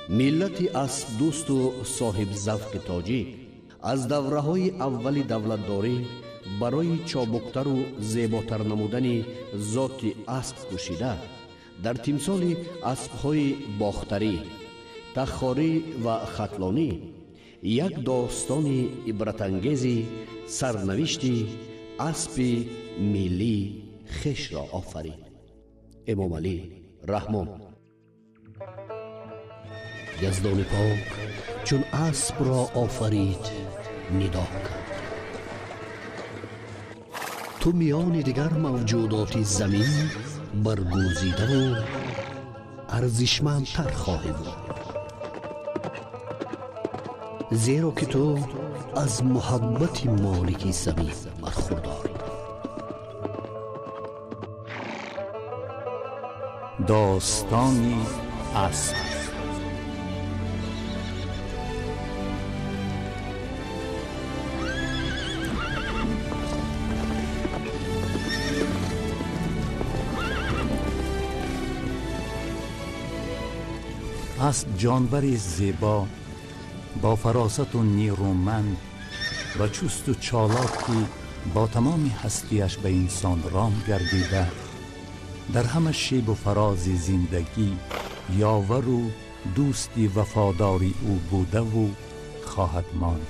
Миллати аспдӯсту соҳибзавқи тоҷик аз давраҳои аввали давлатдорӣ барои чобуктару зеботар намудани зоти асп кӯшида, дар тимсоли аспҳои бохтарӣ, тахорӣ ва хатлонӣ як достони ибратангези сарнавишти аспи миллии хешро офарид. Эмомалӣ Раҳмон. Яздони пок чун аспро офарид, нидо кард: ту миёни дигар мавҷудоти замин баргузидаву арзишмандтар хоҳӣ буд, зеро ки ту аз муҳаббати молики замин бархурдорӣ. Достони асп. Асп ҷонвари зебо, бо фаросату нерӯманд ва чусту чолок, ки бо тамоми ҳастиаш ба инсон ром гардида, дар ҳама шебу фарози зиндагӣ ёвару дӯсти вафодори ӯ будаву хоҳад монд.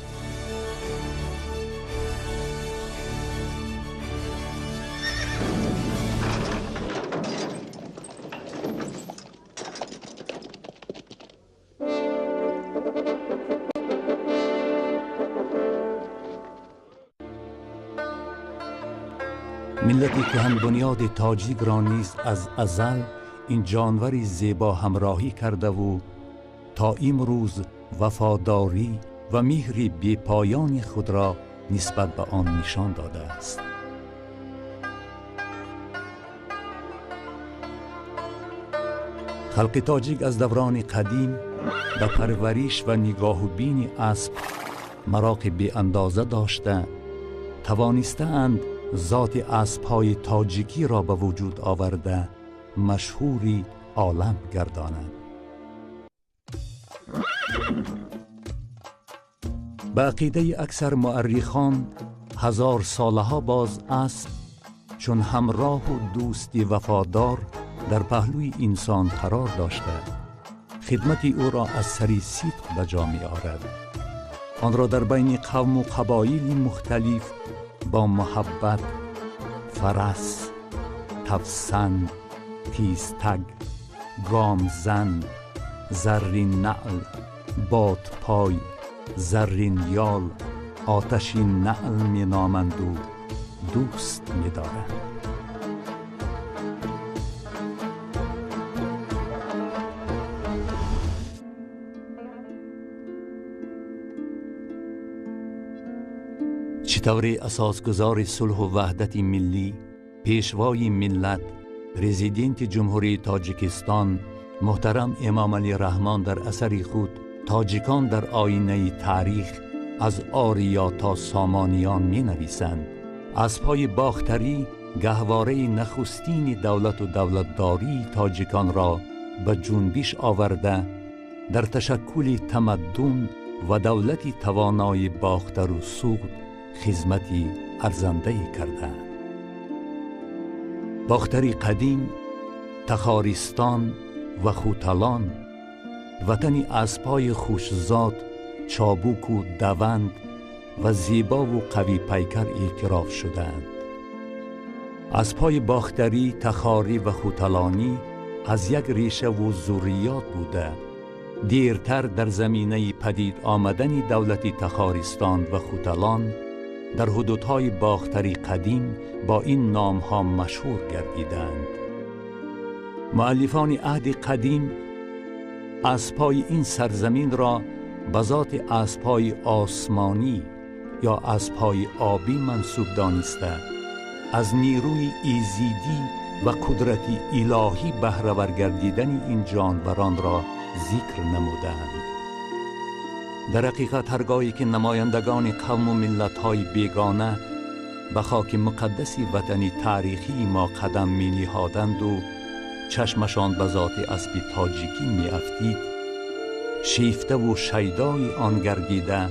Миллати куҳанбунёди тоҷикро низ аз азал ин ҷонвари зебо ҳамроҳӣ кардаву то имрӯз вафодорӣ ва меҳри бепоёни худро нисбат ба он нишон додааст. Халқи тоҷик аз даврони қадим ба парвариш ва нигоҳубини асп мароқи беандоза дошта, тавонистаанд зоти аспҳои тоҷикиро ба вуҷуд оварда, машҳури олам гардонанд. Ба ақидаи аксар муаррихон, ҳазорсолаҳо боз асп чун ҳамроҳу дӯсти вафодор дар паҳлӯи инсон қарор дошта, хидмати ӯро аз сари сидқ ба ҷо меорад. Онро дар байни қавму қабоили мухталиф бо муҳаббат фарас, тавсан, тизтаг, гомзан, заррин наъл, бодпой, заррин ёл, оташин наъл меноманду дӯст медоранд. Чӣ тавре асосгузори сулҳу ваҳдати миллӣ, пешвои миллат, президенти Ҷумҳурии Тоҷикистон муҳтарам Эмомалӣ Раҳмон дар асари худ «Тоҷикон дар оинаи таърих аз Ориё то Сомониён» менависанд, аспҳои бохтарӣ гаҳвораи нахустини давлату давлатдории тоҷиконро ба ҷунбиш оварда, дар ташаккули тамаддун ва давлати тавонои Бохтару Суғд хизмати арзандае кардаанд. Бохтари қадим, Тахористон ва Хуталон ватани аспҳои хушзод, чобуку даванд ва зебову қавипайкар эътироф шудаанд. Аспҳои бохтарӣ, тахорӣ ва хуталонӣ аз як решаву зурриёт буда, дертар дар заминаи падид омадани давлати Тахористон ва Хуталон дар ҳудудҳои Бохтари қадим бо ин номҳо машҳур гардиданд. Муаллифони аҳди қадим аспҳои ин сарзаминро ба зоти аспҳои осмонӣ ё аспҳои обӣ мансуб дониста, аз нерӯи изидӣ ва қудрати илоҳӣ баҳравар гардидани ин ҷонваронро зикр намудаанд. Дар ҳақиқат, ҳаргоҳе ки намояндагони қавму миллатҳои бегона ба хоки муқаддаси ватани таърихии мо қадам мениҳоданду чашмашон ба зоти аспи тоҷикӣ меафтид, шифтаву шайдои он гардида,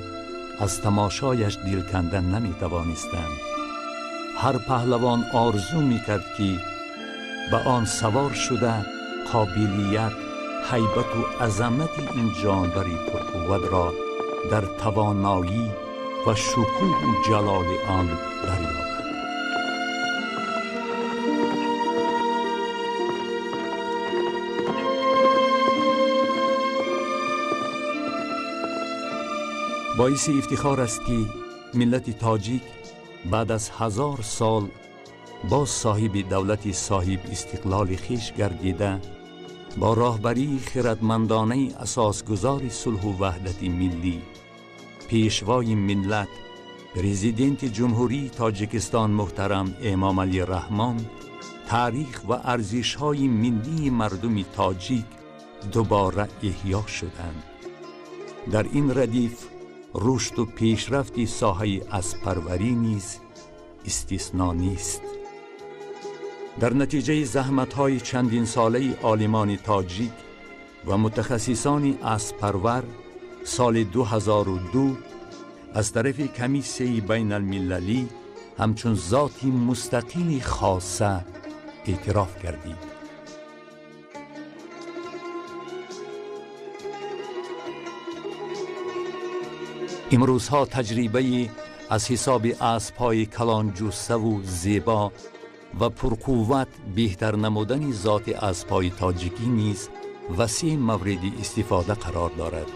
аз тамошояш дилканда наметавонистанд. Ҳар паҳлавон орзу мекард, ки ба он савор шуда қобилият, ҳайбату азамати ин ҷонвари пурқувватро дар тавоноӣ ва шукӯҳу ҷалоли он дарёбад. Боиси ифтихор аст, ки миллати тоҷик баъд аз 1000 сол боз соҳиби давлати соҳиб истиқлоли хеш гардида, бо роҳбарии хиратмандонаи асосгузори сулҳу ваҳдати миллӣ, пешвои миллат, президенти Ҷумҳурии Тоҷикистон муҳтарам Эмомалӣ Раҳмон, таърих ва арзишҳои миллии мардуми тоҷик дубора эҳё шуданд. Дар ин радиф рушду пешрафти соҳаи аспарварӣ низ истисно нест. Дар натиҷаи заҳматҳои чандинсолаи олимони тоҷик ва мутахассисони аспарвар, соли 2002 аз тарафи Комиссияи байналмилалӣ ҳамчун зоти мустақили хоса эътироф гардид. Имрӯзҳо таҷрибаи аз ҳисоби аспҳои калонҷуссаву зебо ва пурқувват беҳтар намудани зоти аспҳои тоҷикӣ низ васеъ мавриди истифода қарор дорад.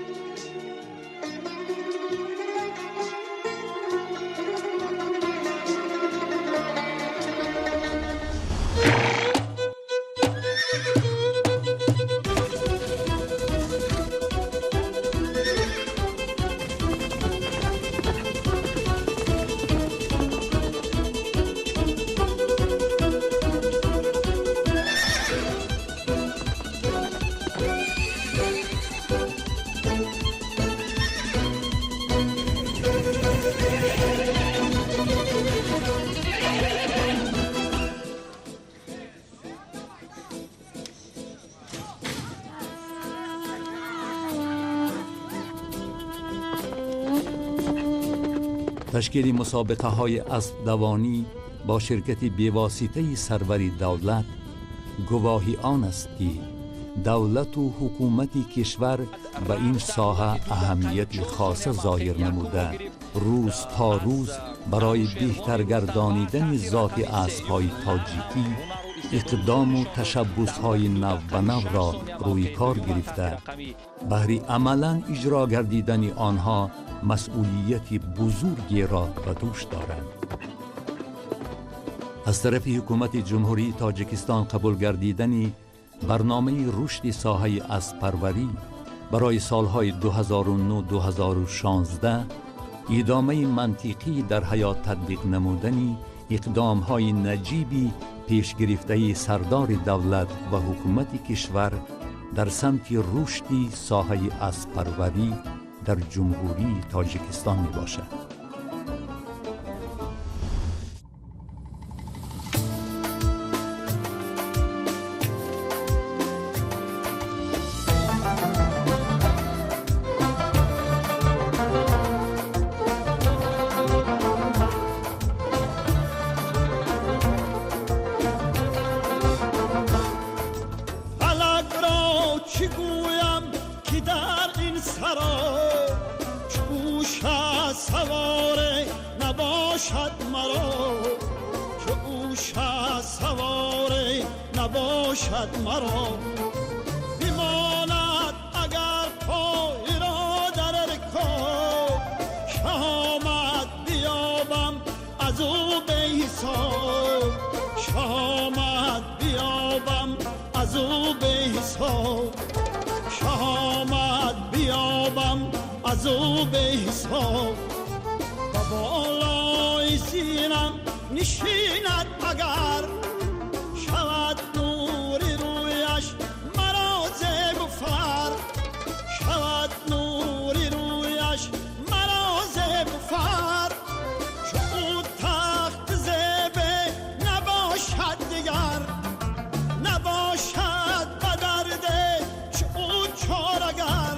Ташкили мусобиқаҳои аспдавонӣ бо ширкати бевоситаи сарвари давлат гувоҳи он аст, ки давлату ҳукумати кишвар ба ин соҳа аҳамияти хоса зоҳир намуда, рӯз то рӯз барои беҳтар гардонидани зоти аспҳои тоҷикӣ иқдому ташаббусҳои навбанавро рӯи кор гирифта, баҳри амалан иҷро гардидани онҳо масъулияти бузургеро ба дӯш доранд. Аз тарафи ҳукумати Ҷумҳурии Тоҷикистон қабул гардидани барномаи рушди соҳаи аспарварӣ барои солҳои 2009-2016 идомаи мантиқӣ дар ҳаёт татбиқ намудани иқдомҳои наҷиби пешгирифтаи сардори давлат ва ҳукумати кишвар дар самти рушди соҳаи аспарварӣ дар Ҷумҳурии Тоҷикистон мебошад. نباشد بدرده چو او چارگر.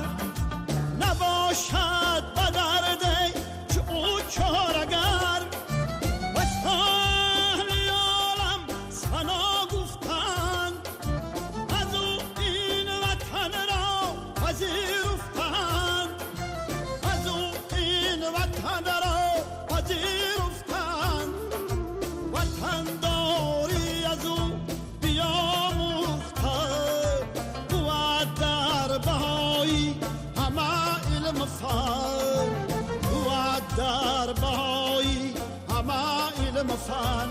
علم فن بود در بهایی همه علم فن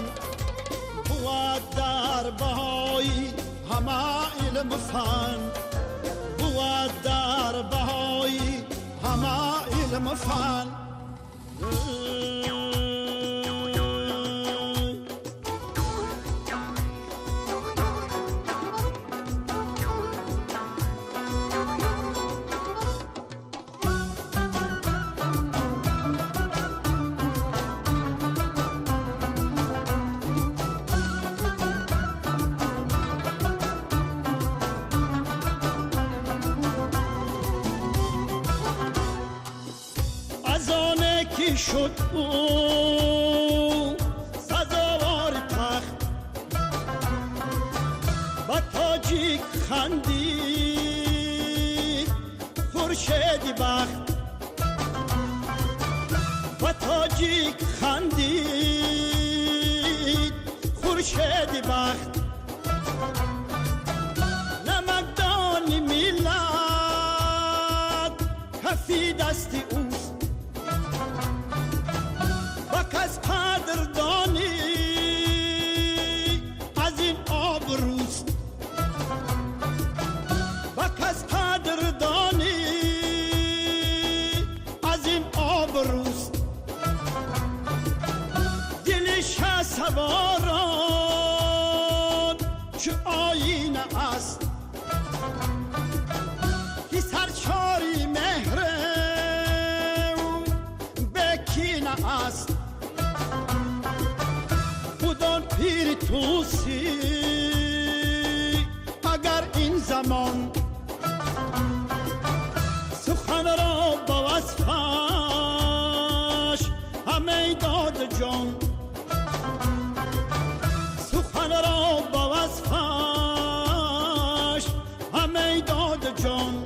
بود در بهایی همه علم فن بود در بهایی همه علم فن. شد او سزاوار تخت با تاجیک خندید خورشید بخت با تاجیک خندید خورشید بخت نمکدان ملت کفی دست اوست کس قدردانی از این آبروست و کس قدردانی از این آبروست دل شهسواران چه آیینه است که سرشاری مهر او به کینه است پیر توسی اگر این زمان سخن را با وصفش همه داد جان سخن را با وصفش همه داد جان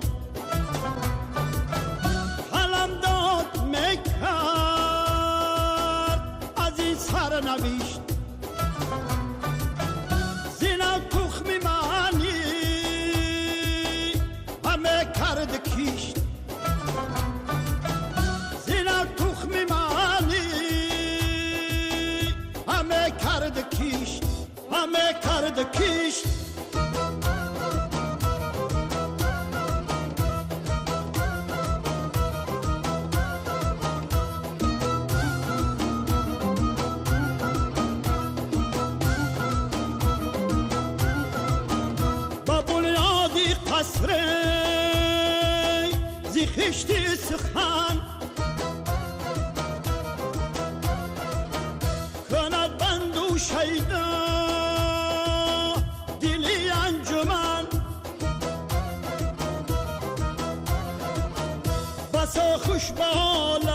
قلم داد میکرد از این سرنوشت کیشت زینا تخم مانی همه کرد کیشت همه کرد کیشت. با بنیادی قصر خشتی سخن کند بند و شیدا دلی انجمن بسا خوش به عالم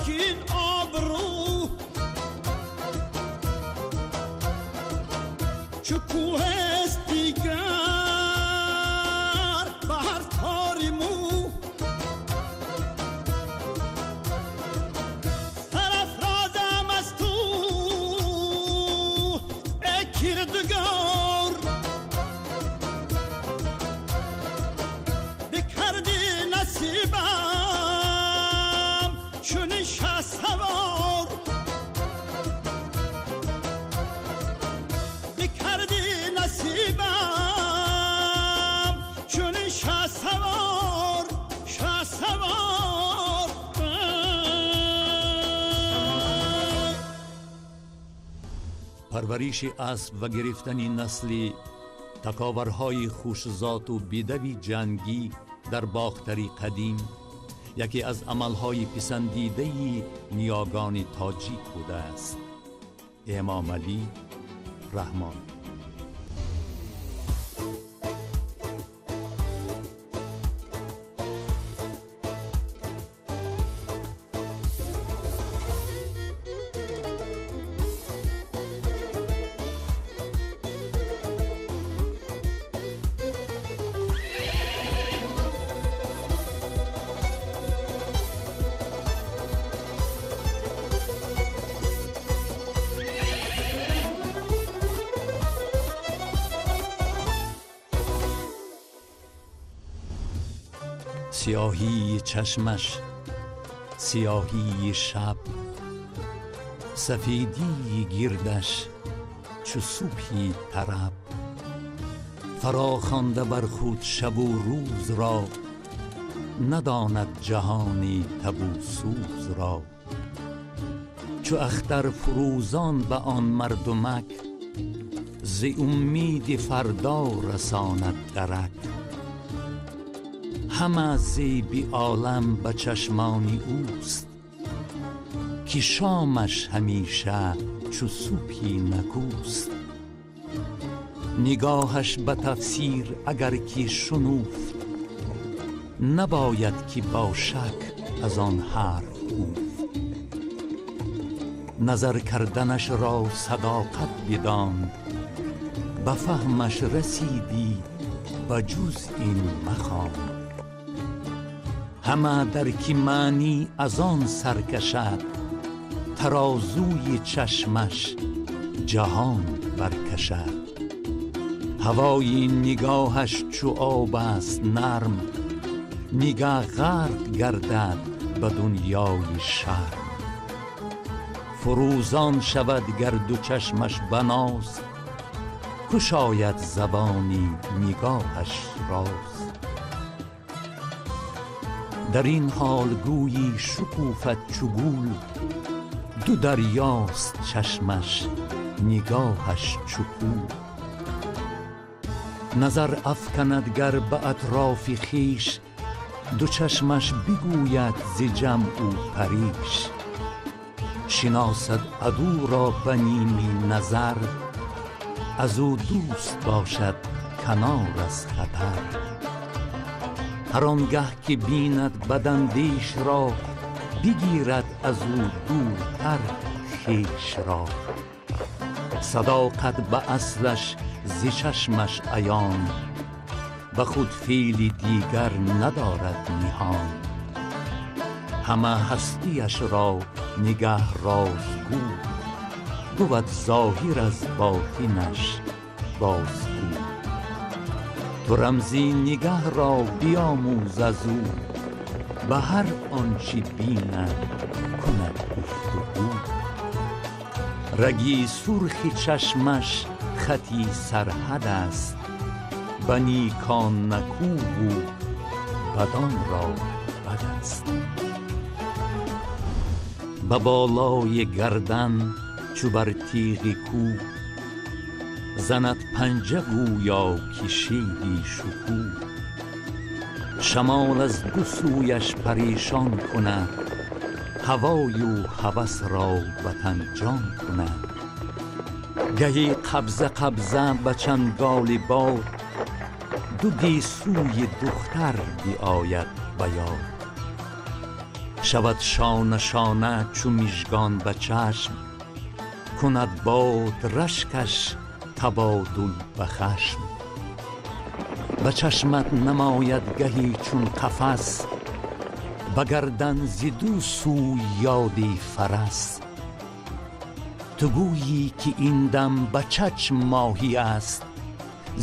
که این آبرو چو کوه است دیگر парвариши асп ва гирифтани насли таковарҳои хушзоту бедави ҷангӣ дар Бохтари қадим яке аз амалҳои писандидаи ниёгони тоҷик будааст. Эмомалӣ Раҳмон. Сиёҳии чашмаш сиёҳии шаб, сафедии гирдаш чу субҳи тараб. Фарохонда бар худ шабу рӯз ро, надонад ҷаҳони табу сӯз ро. Чу ахтар фурӯзон ба он мардумак, зи умеди фардо расонад дарак. Ҳама зеби олам ба чашмони ӯст, ки шомаш ҳамеша чу субҳи накӯст. Нигоҳаш ба тафсир агар ки шунуфт, набояд ки бо шак аз он ҳарф гуфт. Назар карданаш ро садоқат бидон, ба фаҳмаш расидӣ ба ҷуз ин махон. Ҳама дарки маънӣ аз он сар кашад, тарозуи чашмаш ҷаҳон баркашад. Ҳавои нигоҳаш чу об аст нарм, нигаҳ ғарқ гардад ба дунёи шарм. Фурӯзон шавад гар ду чашмаш ба ноз, кушояд забони нигоҳаш роз. Дар ин ҳол гӯйӣ шукуфад чу гул, ду дарёст чашмаш нигоҳаш чу кӯл. Назар афканад гар ба атрофи хеш, ду чашмаш бигӯяд зи ҷамъу париш. Шиносад адуро ба ними назар, аз ӯ дӯст бошад канор аз хатар. Ҳар он гаҳ ки бинад бадандешро, бигирад аз ӯ дуртар хешро. Садоқат ба аслаш зи чашмаш аён, ба худ феъли дигар надорад ниҳон. Ҳама ҳастиашро нигаҳ розгӯ, бувад зоҳир аз ботинаш бозгӯ. Ту рамзи нигаҳро биомӯз аз ӯ, ба ҳар он чи бинад кунад гуфтугӯ. Раги сурхи чашмаш хати сарҳад аст, ба некон накӯву бадон ро бад аст. Ба болои гардан чу бар тиғи кӯ, занад панҷа гӯё ки шеди шукӯ. Шамол аз ду сӯяш парешон кунад, ҳавою ҳавасро ватанҷон кунад. Гаҳе қабза қабза ба чанголи бод, ду гесӯи духтар биояд ба ёд. Шавад шона шона чу мижгон ба чашм, кунад бод рашкаш табодул ба хашм. Ба чашмат намояд гаҳе чун қафас, ба гардан зи ду сӯй ёди фарас. Ту гӯйӣ ки ин дам ба чачм моҳӣ аст,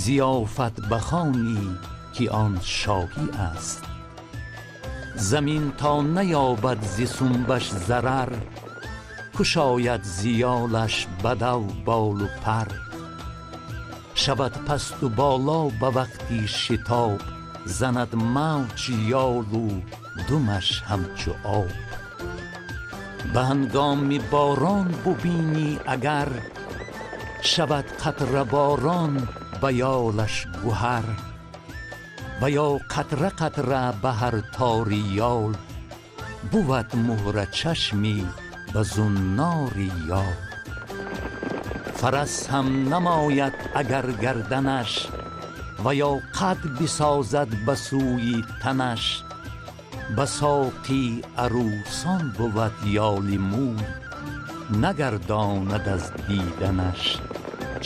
зиёфат бахонӣ ки он шоҳӣ аст. Замин то наёбад зи сумбаш зарар, кушояд зиёлаш бадав болу пар. Шавад пасту боло ба вақти шитоб, занад мавҷ ёлу думаш ҳамчу об. Ба ҳангоми борон бубинӣ агар, шавад қатра борон ба ёлаш гуҳар. Ва ё қатра қатра ба ҳар тори ёл, бувад муҳра чашми ба зуннори ёл. Фарас ҳам намояд агар гарданаш, ва ё қад бисозад ба сӯи танаш. Ба соқи арӯсон бувад ёли мӯй, нагардонад аз диданаш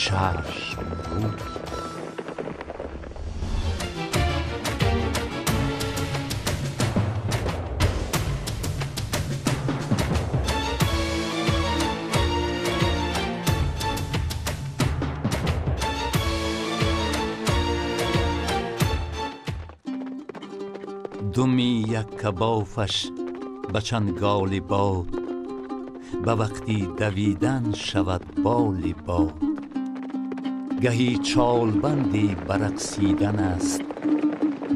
чашм рӯй. Думи яккабофаш ба чанголи бод, ба вақти давидан шавад боли бод. Гаҳи чолбанди ба рақсидан аст,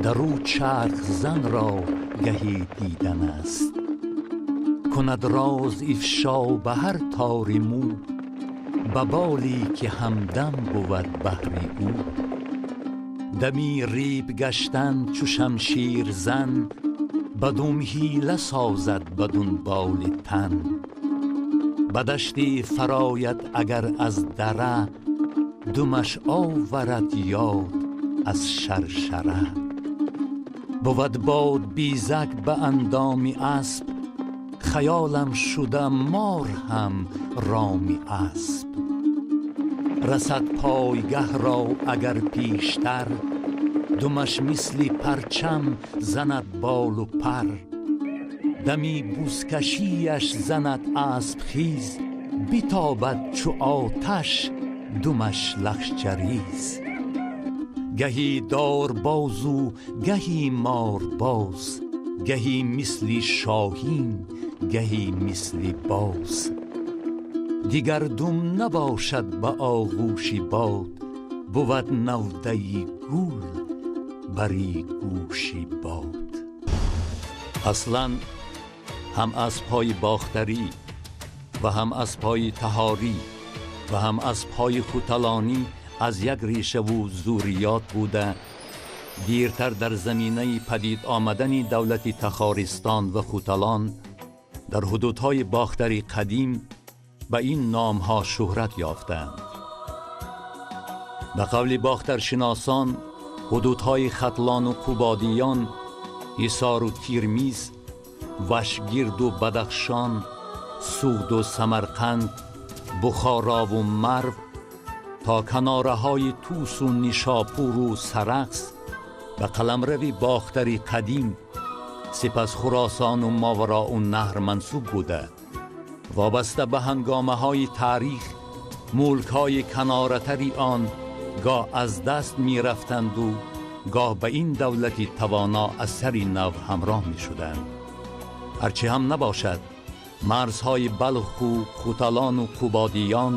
дар ӯ чарх зан ро гаҳи дидан аст. Кунад роз ифшо ба ҳар тори мӯ, ба боле ки ҳамдам бувад баҳри ӯ. Дами риб гаштан чу шамшир зан, ба дум ҳила созад ба дунболи тан. Ба дашти фарояд агар аз дара, думаш оварад ёд аз шаршара. Бувад бод бизак ба андоми асп, хаёлам шуда мор ҳам роми асп. Расад пойгаҳ ро агар пештар, думаш мисли парчам занад болу пар. Дами бузкашиаш занад асп хез, битобад чу оташ думаш лахчариз. Гаҳи дорбозу гаҳи морбоз, гаҳи мисли шоҳин, гаҳи мисли боз. Дигар дум набошад ба оғӯши бод, бувад навдаи гул бари гӯши бод. Аслан ҳам аспҳои бохтарӣ ва ҳам аспҳои таҳорӣ ва ҳам аспҳои хуталонӣ аз як решаву зуриёт буда, дертар дар заминаи падид омадани давлати Тахористон ва Хуталон дар ҳудудҳои бохтари қадим ба ин номҳо шӯҳрат ёфтанд. Ба қавли бохтаршиносон, ҳудудҳои Хатлону Қубодиён, Ҳисору Тирмиз, Вашгирду Бадахшон, Суғду Самарқанд, Бухорову Марв то канораҳои Тусу Нишопуру Сарақс ба қаламрави бохтари қадим, сипас Хуросону Мовароуннаҳр мансуб буда, вобаста ба ҳангомаҳои таърих мулкҳои каноратари он гоҳ аз даст мерафтанду гоҳ ба ин давлати тавоно аз сари нав ҳамроҳ мешуданд. Ҳарчи ҳам набошад, марзҳои Балху, Хуталону Қубодиён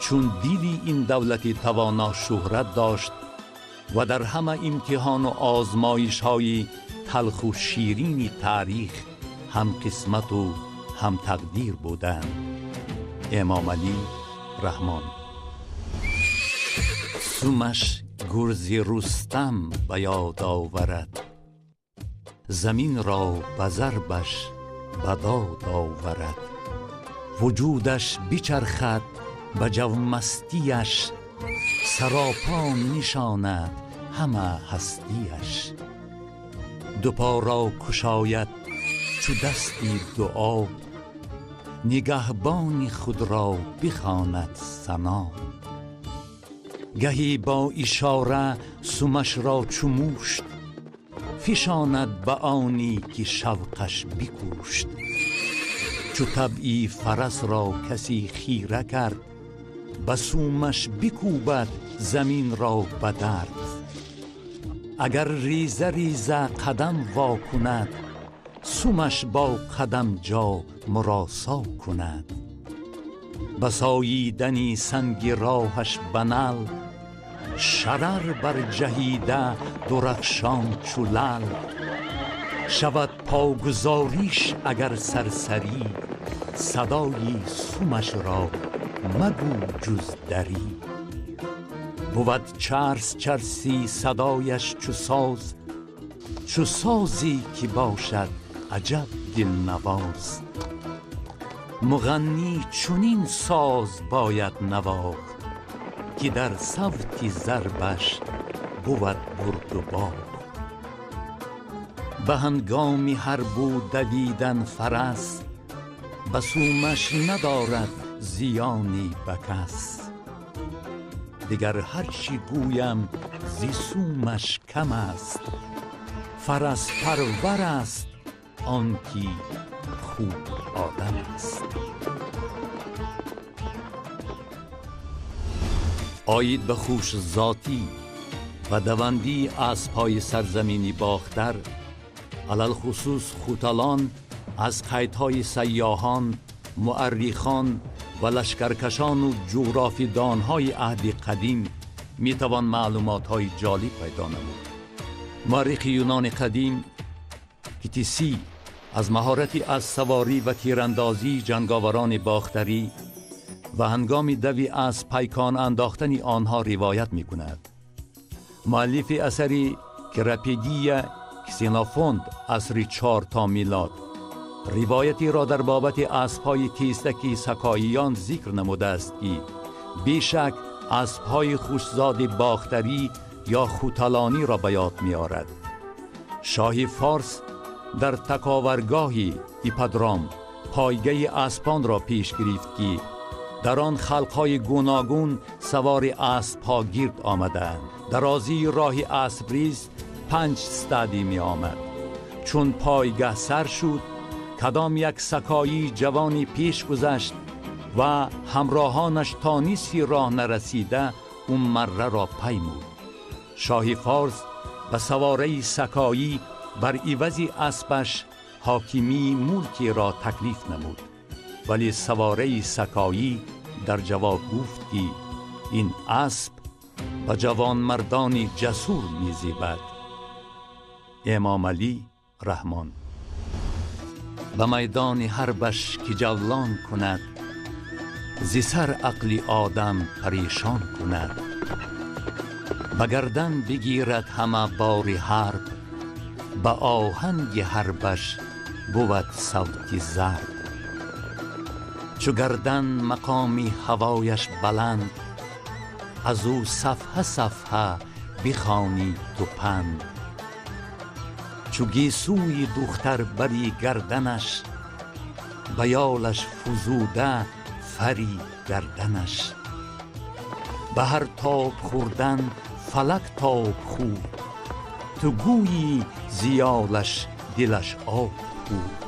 чун дили ин давлати тавоно шӯҳрат дошт ва дар ҳама имтиҳону озмоишҳои талху ширини таърих ҳам қисмату ҳам тақдир буданд. Эмомалӣ Раҳмон. Сумаш гурзи Рустам ба ёд оварад, заминро ба зарбаш ба дод оварад. Вуҷудаш бичархад ба ҷавмастияш, саропо нишонад ҳама ҳастияш. Дупо ро кушояд чу дасти дуо, нигаҳбони худро бихонад сано. Гаҳӣ бо ишора сумашро чу мушт, фишонад ба оне ки шавқаш бикушт. Чу табъи фарасро касе хира кард, ба сумаш бикӯбад заминро ба дард. Агар реза реза қадам во кунад, сумаш бо қадамҷо муросо кунад. Ба соидани санги роҳаш ба нал, шарар барҷаҳида дурахшон чу лал. Шавад погузориш агар сарсарӣ, садои сумашро магӯ ҷуз дарӣ. Бувад чарс чарси садояш чу соз, чу созе ки бошад аҷаб дилнавоз. Муғаннӣ чунин соз бояд навохт, ки дар савти зарбаш бувад бурду бохт. Ба ҳангоми ҳарбу давидан фарас, ба сумаш надорад зиёне ба кас. Дигар ҳар чӣ гӯям зи сумаш кам аст, фарас парвар аст он ки хуб одам аст. Оид ба хушзотӣ ва давандии аспҳои сарзамини Бохтар алалхусус Хуталон, аз қайдҳои сайёҳон, муаррихон ва лашкаркашону ҷуғрофидонҳои аҳди қадим метавон маълумотҳои ҷолиб пайдо намуд. Муаррихи юнони қадим Китисӣ аз маҳорати аспсаворӣ ва тирандозии ҷанговарони бохтарӣ ва ҳангоми дави асп пайкон андохтани онҳо ривоят мекунад. Муаллифи асари Кирапедия Ксенофонт асри 4 то милод ривоятеро дар бобати аспҳои тезтаки сакоиён зикр намудааст, ки бешак аспҳои хушзоди бохтарӣ ё хуталониро ба ёд меорад. Шоҳи форс дар таковаргоҳи ипподром пойгаи аспонро пеш гирифт, ки дар он халқҳои гуногун савори аспҳо гирд омадаанд. Дарозии роҳи асприз 5 стадӣ меомад. Чун пойгаҳ сар шуд, кадом як сакоии ҷавони пеш гузашт ва ҳамроҳонаш то нисфи роҳ нарасида ӯ марраро паймуд. Шоҳи форс ба савораи сакоӣ бар ивази аспаш ҳокимии мулкеро таклиф намуд, вале савораи сакоӣ дар ҷавоб гуфт, ки ин асп ба ҷавонмардони ҷасур мезебад. Эмомалӣ Раҳмон. Ба майдони ҳарбаш ки ҷавлон кунад, зи сар ақли одам парешон кунад. Ба гардан бигирад ҳама бори ҳарб, ба оҳанги ҳарбаш бувад савти зарб. Чу гардан мақоми ҳавояш баланд, аз ӯ сафҳа сафҳа бихонӣ ту панд. Чу гесӯи духтар бари гарданаш, ба ёлаш фузуда фари гарданаш. Ба ҳар тоб хӯрдан фалак тоб хӯрд, ту гӯйӣ зиёлаш дилаш об хӯрд.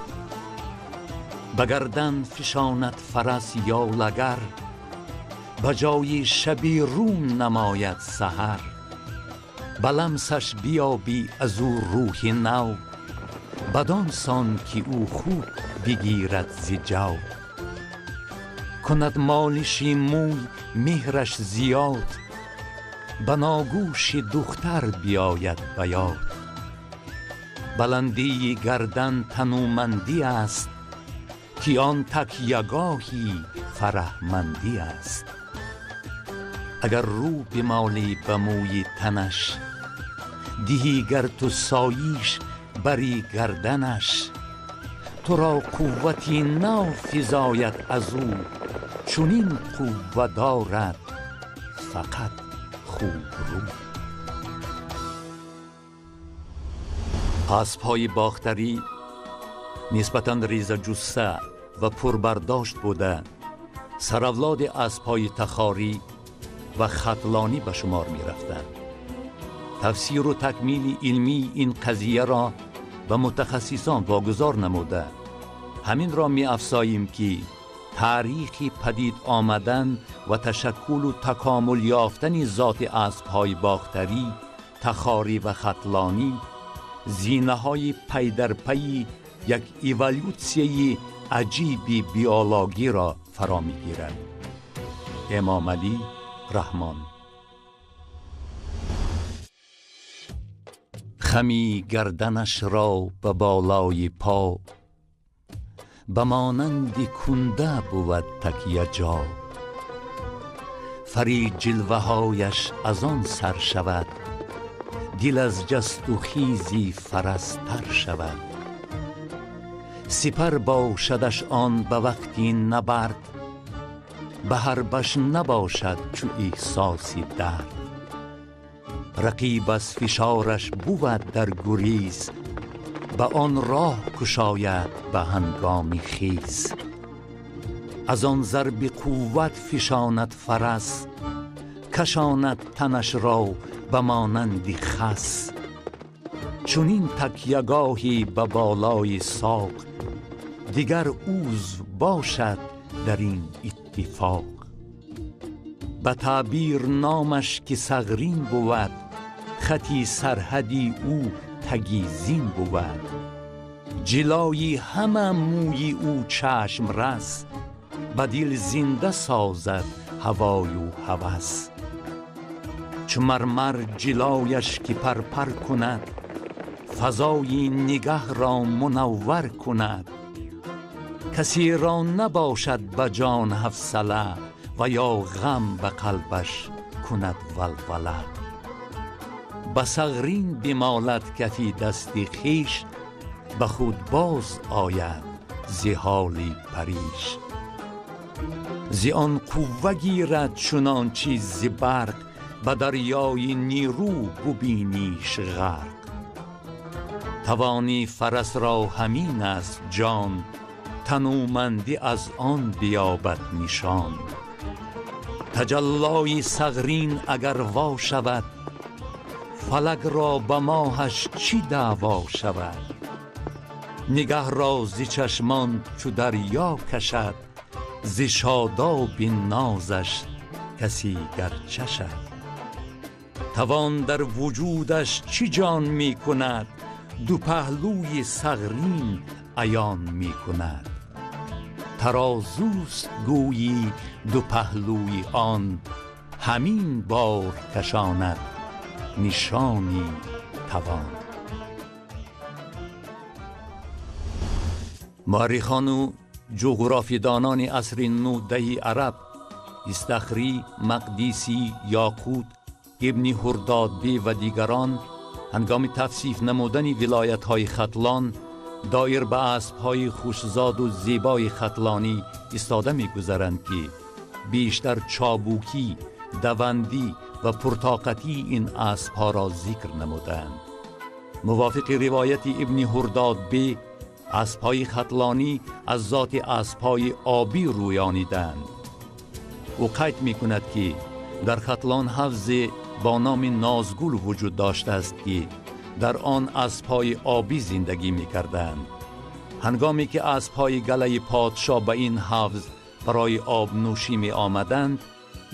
Ба гардан фишонад фарас ёлагар, ба ҷои шаби рӯм намояд саҳар. Ба ламсаш биёбӣ аз ӯ рӯҳи нав, бадон сон ки ӯ хуб бигирад зи ҷав. Кунад молиши мӯй меҳраш зиёд, ба ногӯши духтар биёяд ба ёд. Баландии гардан танӯмандӣ аст, ки он такягоҳи фараҳмандӣ аст. Агар рӯ бимолӣ ба мӯи танаш, диҳӣ гар ту соиш бари гарданаш, туро қуввати нав физояд аз ӯ, чунин қувва дорад фақат хубрӯ. Аспҳои бохтарӣ нисбатан резаҷусса ва пурбардошт буда, саравлоди аспҳои тахорӣ ва хатлонӣ ба шумор мерафтанд. Тафсиру такмили илмии ин қазияро ба мутахассисон вогузор намуда, ҳаминро меафзоем, ки таърихи падид омадан ва ташаккулу такомул ёфтани зоти аспҳои бохтарӣ, тахорӣ ва хатлонӣ зинаҳои пайдарпайи як эволютсияи аҷиби биологиро фаро мегирад. Эмомалӣ Раҳмон. Хами гарданашро ба болои по, ба монанди кунда бувад такяҷо. Фари ҷилваҳояш аз он сар шавад, дил аз ҷасту хизи фарастар шавад. Сипар бошадаш он ба вақти набард, ба ҳарбаш набошад чу эҳсоси дард. Рақиб аз фишораш бувад дар гурез, ба он роҳ кушояд ба ҳангоми хез. Аз он зарби қувват фишонад фарас, кашонад танашро ба монанди хас. Чунин такягоҳӣ ба болои соқ, дигар узв бошад дар ин иттифоқ. Ба таъбир номаш ки сағрин бувад, хати сарҳади ӯ таги зин бувад. ҷилои ҳама мӯи ӯ чашм рас, ба дил зинда созад ҳавою ҳавас. Чу мармар ҷилояш ки парпар кунад, фазои нигаҳро мунаввар кунад. Касеро набошад ба ҷон ҳавсала ва ё ғам ба қалбаш кунад валвала. Ба сағрин бимолад кафи дасти хеш, ба худ боз ояд зи ҳоли париш. Зи он қувва гирад чунон чиз зи барқ, ба дарёи нерӯ бубиниш ғарқ. Тавони фарасро ҳамин аст ҷон, танӯмандӣ аз он биёбад нишон. Таҷаллои сағрин агар во шавад, фалакро ба моҳаш чӣ даъво шавад? Нигаҳро зи чашмон чу дарё кашад, зи шодоби нозаш касе гар чашад. Тавон дар вуҷудаш чӣ ҷон мекунад, ду паҳлӯи сағрин аён мекунад. Тарозуст гӯйӣ ду паҳлӯи он, ҳамин бор кашонад нишони тавон. Муаррихону ҷуғрофидонони асри нӯҳдаҳи араб Истахрӣ, Мақдисӣ, Ёқут, Ибни Ҳурдодбӣ ва дигарон ҳангоми тавсиф намудани вилоятҳои Хатлон доир ба аспҳои хушзоду зебои хатлонӣ истода мегузаранд, ки бештар чобукӣ, давандӣ ва пуртоқатии ин аспҳоро зикр намуданд. Мувофиқи ривояти Ибни Ҳурдодбӣ, аспҳои хатлонӣ аз зоти аспҳои обӣ рӯёниданд. Ӯ қайд мекунад, ки дар Хатлон ҳавзе бо номи Нозгул вуҷуд доштааст, ки дар он аспҳои обӣ зиндагӣ мекарданд. Ҳангоме ки аспҳои галаи подшоҳ ба ин ҳавз барои обнӯшӣ меомаданд,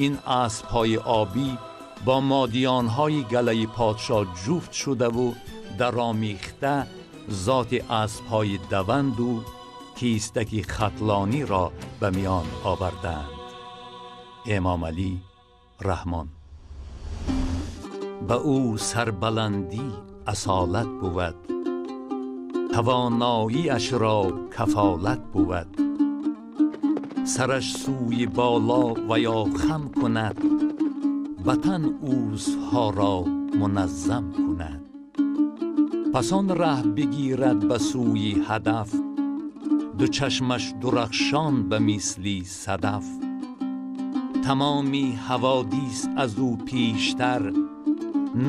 ин аспҳои обӣ бо модиёнҳои галаи подшоҳ ҷуфт шудаву даромехта зоти аспҳои даванду тистаки хатлониро ба миён оварданд. Эмомалӣ Раҳмон. Ба ӯ сарбаландӣ асолат бувад, тавоноиашро кафолат бувад. Сараш сӯи боло ва ё хам кунад, ба тан узвҳоро муназзам кунад. Пас он раҳ бигирад ба сӯи ҳадаф, ду чашмаш дурахшон ба мисли садаф. Тамоми ҳаводис аз ӯ пештар,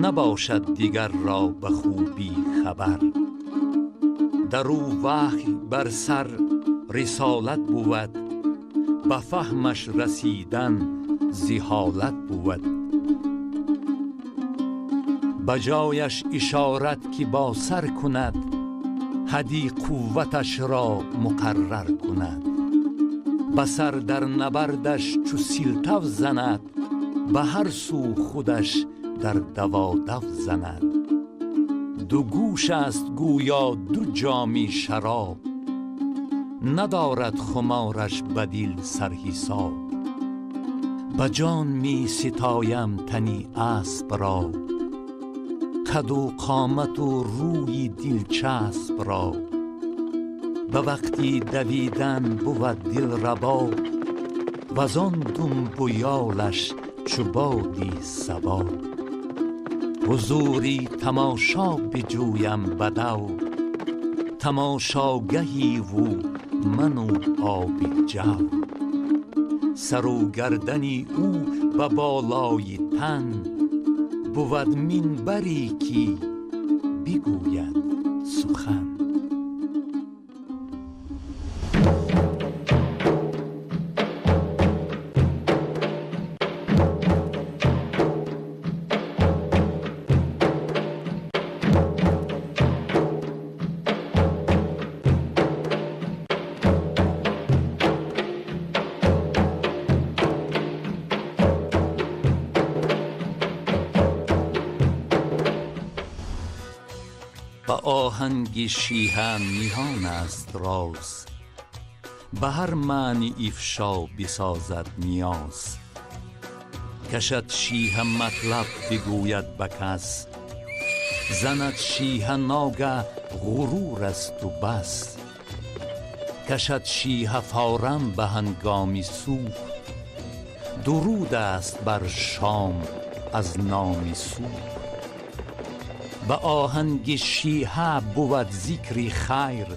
набошад дигар ро ба хубӣ хабар. Дар ӯ ваҳй бар сар рисолат бувад, ба фаҳмаш расидан зиҳолат бувад. Ба ҷояш ишорат ки бо сар кунад, ҳадди қувваташро муқаррар кунад. Ба сар дар набардаш чу силтав занад, ба ҳар сӯ худаш дар даводав занад. Ду гӯш аст гӯё ду ҷоми шароб, надорад хумораш ба дил сарҳисоб. Ба ҷон меситоям тани аспро, қаду қомату рӯи дилчаспро. Ба вақти давидан бувад дилрабо, вазон думбу ёлаш чу боди сабо. Ҳузури тамошо биҷӯям бадав, тамошогаҳиву ману оби ҷав. Сару гардани ӯ ба болои тан, бувад минбаре ки бигӯяд сухан. Ба Ба оҳанги шиҳа ниҳон аст роз, ба ҳар маъни ифшо бисозад ниёз. Кашад шиҳа матлаб бигӯяд ба кас, занад шиҳа ногаҳ ғурур асту бас. Кашад шиҳа форам ба ҳангоми субҳ, дуруд аст бар шом аз номи субҳ. Ба оҳанги шиҳа бувад зикри хайр,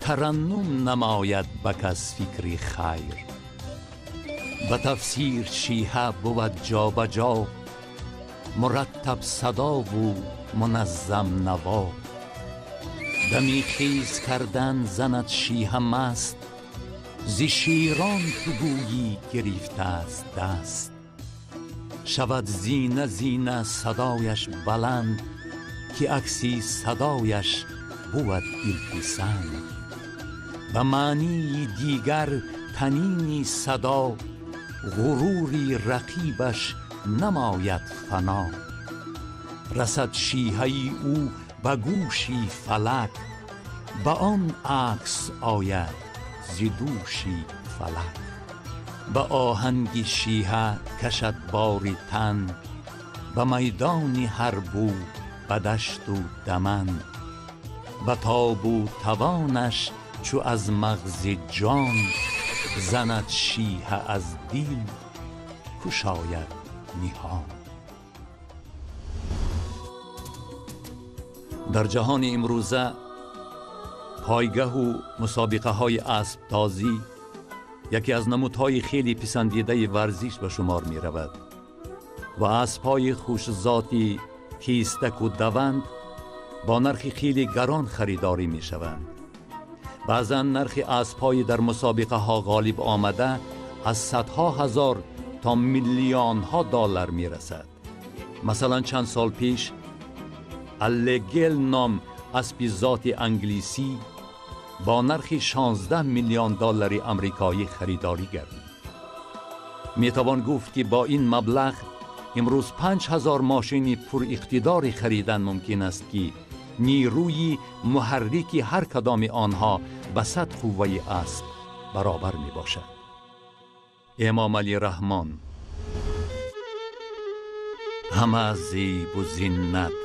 тараннум намояд ба кас фикри хайр. Ба тафсир шиҳа бувад ҷобаҷо, мураттаб садову муназзам наво. Дами хез кардан занад шиҳа маст, зи широн ту гӯйӣ гирифтааст даст. Шавад зина зина садояш баланд, ки акси садояш бувад дилписанд. Ба маънии дигар танини садо, ғурури рақибаш намояд фано. Расад шиҳаи ӯ ба гӯши фалак, ба он акс ояд зи дӯши фалак. Ба оҳанги шиҳа кашад бори тан, ба майдони ҳарбу ба дашту даман. Ба тобу тавонаш чу аз мағзи ҷон, занад шиҳа аз дил кушояд ниҳон. Дар ҷаҳони имрӯза пойгаҳу мусобиқаҳои асбтозӣ яке аз намудҳои хеле писандидаи варзиш ба шумор меравад ва аспҳои хушзоти тезтаку даванд бо нархи хеле гарон харидорӣ мешаванд. Баъзан нархи аспҳои дар мусобиқаҳо ғолиб омада аз садҳо ҳазор то миллионҳо доллар мерасад. Масалан, чанд сол пеш Аллегел ном аспи зоти англисӣ бо нархи 16 миллион доллари амрикоӣ харидорӣ гардид. Метавон гуфт, ки бо ин маблағ имрӯз 5000 мошини пуриқтидори харидан мумкин аст, ки нерӯи муҳаррики ҳар кадоми онҳо ба 100 қувваи асп баробар мебошад. Эмомалӣ Раҳмон. Ҳама зебу зиннат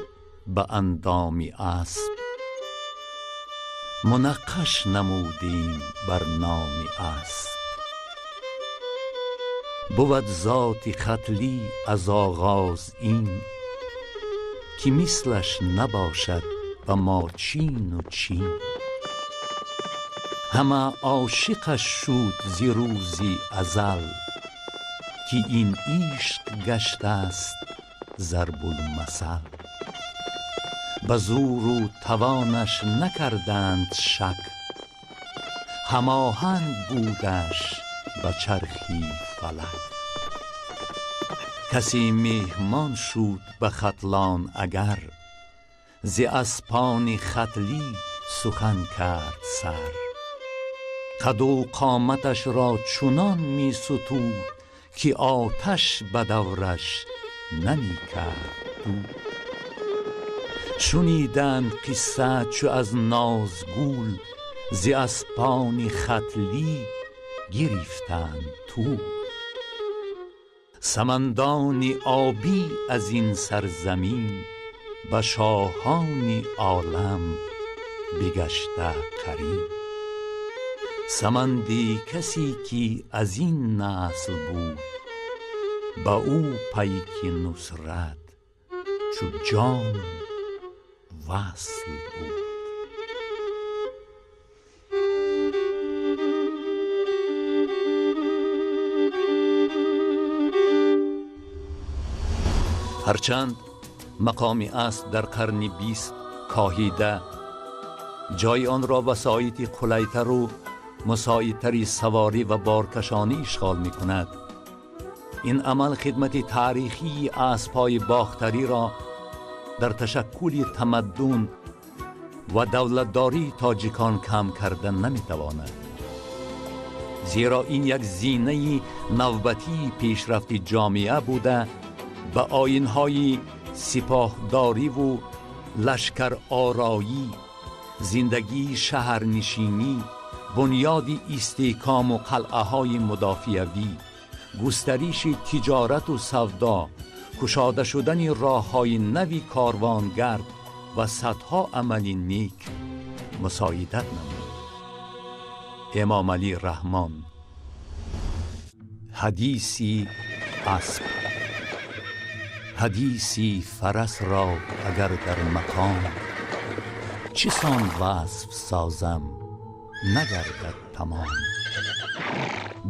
ба андоми асп, мунаққаш намудем бар номи асп. Бувад зоти хатлӣ аз оғоз ин, ки мислаш набошад ба Мочину Чин. Ҳама ошиқаш шуд зи рӯзи азал, ки ин ишқ гаштааст зарбулмасал. Ба зӯру тавонаш накарданд шак, ҳамоҳанг будаш ба чархи фалак. Касе меҳмон шуд ба Хатлон агар, зи аспони хатлӣ сухан кард сар. Қаду қоматашро чунон месутуд, ки оташ ба давраш намекард дуд. Шуниданд қисса чу аз Нозгул, зи аспони хатлӣ гирифтанд тул. Самандони обӣ аз ин сарзамин ба шоҳони олам бигашта қарин. Саманди касе ки аз ин насл буд, ба ӯ пайки нусрат чу ҷон васл буд. Ҳарчанд мақоми асп дар қарни 20 коҳида, ҷои онро васоити қулайтару мусоидтари саворӣ ва боркашонӣ ишғол мекунад, ин амал хидмати таърихии аспҳои бохтариро дар ташаккули тамаддун ва давлатдории тоҷикон кам карда наметавонад, зеро ин як зинаи навбатии пешрафти ҷомеа буда, ба оинҳои сипоҳдориву Лашкар-ороӣ, зиндагии шаҳрнишинӣ, бунёди истеҳкому қалъаҳои мудофиавӣ, густариши тиҷорату савдо, кушода шудани роҳҳои нави корвонгард ва садҳо амали нек мусоидат намуд. Эмомалӣ Раҳмон. Ҳадиси асп. Ҳадиси фарас ро агар дар мақом, чӣ сон васф созам, нагардад тамом.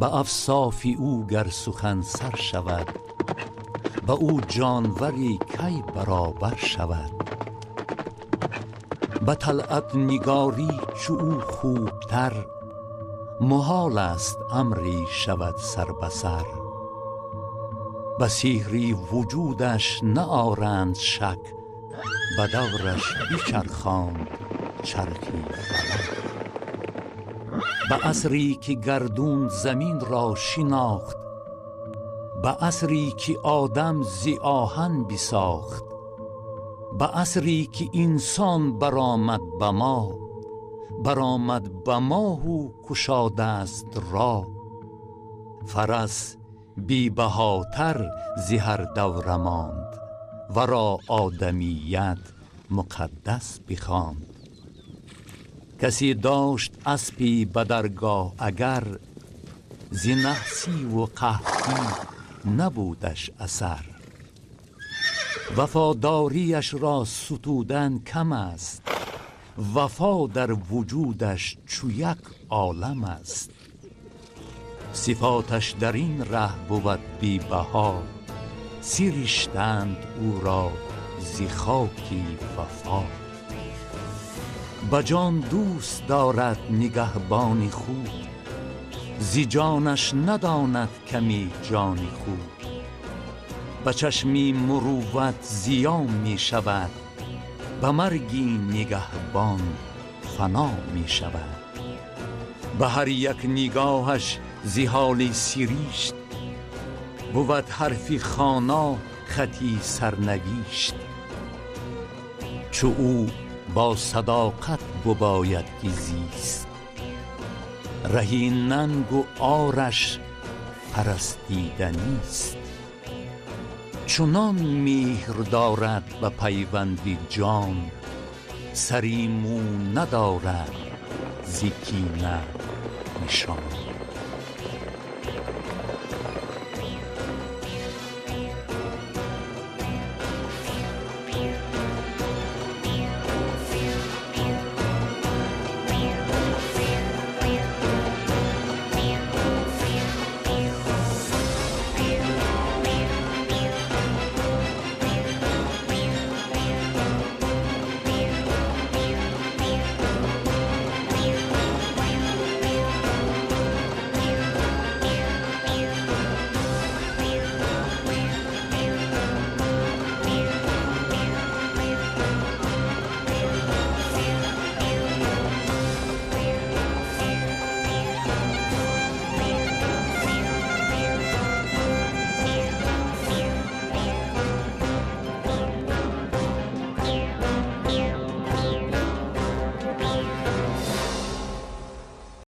Ба авсофи ӯ гар сухан сар шавад, ба ӯ ҷонваре кай баробар шавад? Ба талъатнигорӣ чу ӯ хубтар, муҳол аст амре шавад сар ба сар. Ба сеҳри вуҷудаш наоранд шак, ба давраш бичархонд чархи фалак. Ба асре ки гардун замин ро шинохт, ба асре ки одам зи оҳан бисохт, ба асре ки инсон баромад ба моҳ, баромад ба моҳу кушодааст роҳ, фарас бебаҳотар зи ҳар давра монд, варо одамият муқаддас бихонд. Касе дошт аспе ба даргоҳ агар, зи наҳсиву қаҳтӣ набудаш асар. Вафодориашро сутудан кам аст, вафо дар вуҷудаш чу як олам аст. Сифоташ дар ин раҳ бувад бебаҳо, сириштанд ӯро зи хоки вафо. Ба ҷон дӯст дорад нигаҳбони худ, зи ҷонаш надонад ками ҷони худ. Ба чашми мурувват зиён мешавад, ба марги нигаҳбон фано мешавад. Ба ҳар як нигоҳаш зи ҳоли сиришт, бувад ҳарфи хоно хати сарнавишт. Чу ӯ бо садоқат бубояд ки зист, раҳи нангу ораш парастиданист. Чунон меҳр дорад ба пайванди ҷон, сари мӯ надорад зи кина нишон.